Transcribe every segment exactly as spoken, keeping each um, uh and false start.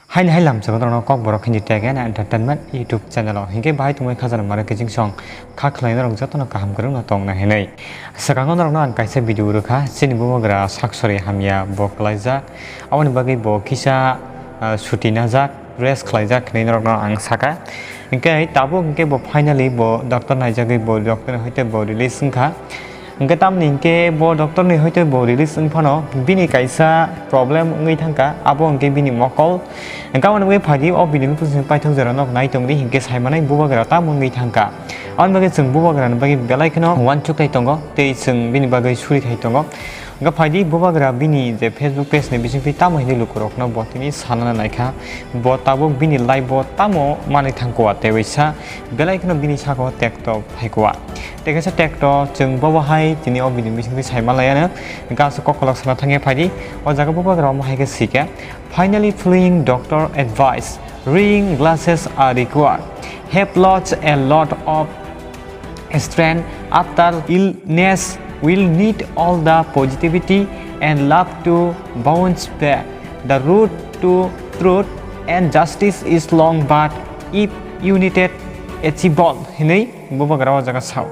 Haini hai lamchak norokno Kokborok Hindi Tech and Entertainment YouTube channel o hinkhe bahai tongmani khajana mare kiching song kha khlaina rok jotono kaham kwrwngno tongna hinwi. Swkango norokno ang kaisa video rwkha, chini bubagra saksori hamya bo kwlaijak, aboni bagwi bo kisa, ah, suti najak, rest khlaijak hinwi norokno ang saka. Hinkhe tabuk hinkhe bo finally bo doctor naijagwi bo doctor ni hoite bo release wngkha. Hingke tamni hingke bo doctor ni hoite bo release wng phano bini kaisa problem wngwi thangkha, abo hingke bini mokol. Hingke aboni bagwi phaidi o video ni bwskango paithak jora nok nai tongdi hingke saimanai bubagra tamo wngwi thangkha. Aboni bagwi chwng bubagra ni bagwi belai kheno uansuk thai tongo tei chwng bini bagwi suri thai tongo. Hingke phaidi bubagra bini je Facebook page ni bisingtwi tamo hinwi lukurokno bo tini sanana naikha, bo tabuk bini life bo tamo manwi thangkha tei waisa belai kheno bini sakao tekto phaikha. Tei kaisa tekto chwng bobo hai tini o video bisingtwi sai manlaiano, hingke aswk kokolok sana thangya phaidi, o jaga bubagra omo hai khe sikha, "Finally following doctor advice, reading glasses are required. Have lost a lot of strength after illness, will need all the positivity and love to bounce back. The road to truth and justice is long, but if united, achievable," hinwi bubagra o jaga sao.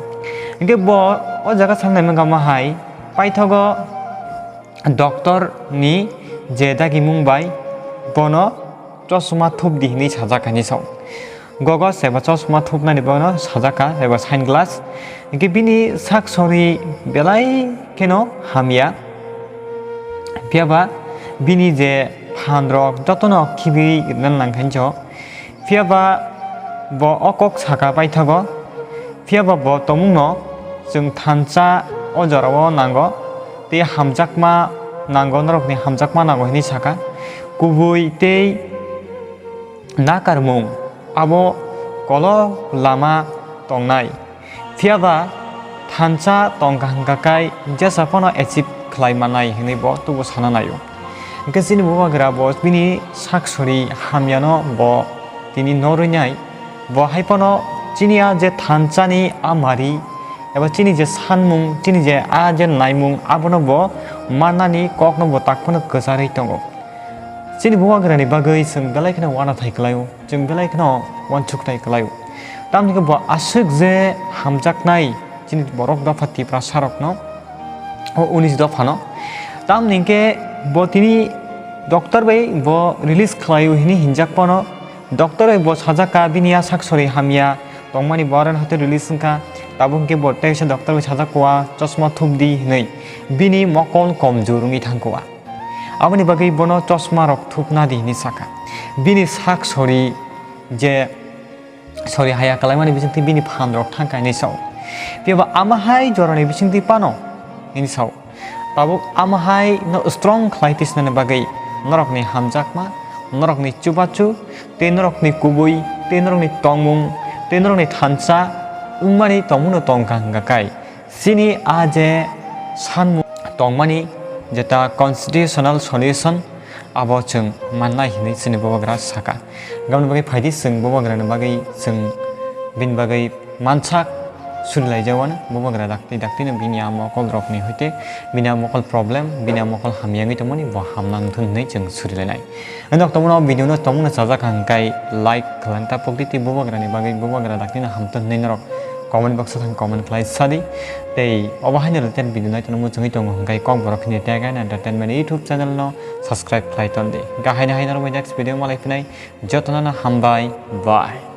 Hingke bo o jaga sanai mangkha ma hai, paithago doctor ni je dagimung bai bono chosma thupdi hinwi sajak hinwi sao. Gogos eba chosma thupnani bono sajak kha eba sunglass. Hingke bini sak sori belai kheno hamya. Phiya ba bini je phan rok jotono khibiwi rwna nang kha hinjo. Phiya ba bo o kok saka paithago. Phiya ba bo tongmungno chwng thansa o jorao nango, tei hamjakma nango, norokni hamjakma nango hinwi saka. Kubui tei nakarmung abo kolok lama tongnai. Phiya ba thansa tongkha hwnkha kai jesa phano achieve khlai mannai hinwi bo tubu sana naio. Hingke chini bubagra bo bini sak sori hamyano bo tini norwi nai. Bo hai phano chini a je thansani a mari eba chini je sanmung, chini je a je naimung abono bo mannani kokno bo tak phano kwcharwi tongo. Chini bubagrani bagwi chwng belai kheno uanathai kwlaio. Chwng belai kheno uansuk tai kwlaio. Tamni khe bo aswk je hamjaknai chini borok dopha Tiprasa rokno, o unis dophano. Tamni khe bo tini doctor bai bo release khlaio hini hinjak phano. Doctor bai bo sajak kha bini a sak sori hamya tongmani bo aro hwnkhe release wngkha. Tabuk hwnkhe bo teisa doctor bai sajak kha chosma thupdi hinwi bini mokol komjor wngwi thangkha. Aboni bagwi bono chosma rok thupna di hinwi sakha. Bini sak sori je sori haya kalaimani bisingtwi bini phan rok thang kainwi sao. Phiya ba ama hai jorani bisingtwi phano hinwi sao. Tabuk ama hai no strong khlai tisnani bagwi norokni hamjakma, norokni chubachu, tei norokni kubui, tei norokni tongmung, tei norokni thansa wngmani tongmungno tongkha hwnkha kai. Chini a je sanmung tongmani jeta constitutional solution abo chwng mannai hinwi chini bubagra saka. Aboni bagwi phaidi chwng bubagrani bagwi chwng bini bagwi mansak surilaijawano, bubagra dakti daktino bini a mokol rokni hoite bini a mokol problem, bini a mokol hamya wngwi tongmani bo hamna wngthun hinwi chwng surilainai. Ang nok tongmano video no tongmano chajak hwnkhe like khlai ta pokdi tei bubagrani bagwi bubagra daktino hamtwng hinwi norok comment box o thang comment khlai sadi. Tei obo haino related video nai tongmano chwngwi tongo hwnkhe Kokborok Hindi Tech and Entertainment YouTube channel no subscribe khlai tondi. Hwnkhe haino haino norok bai next video malai phinai, jotono no hambai, bye.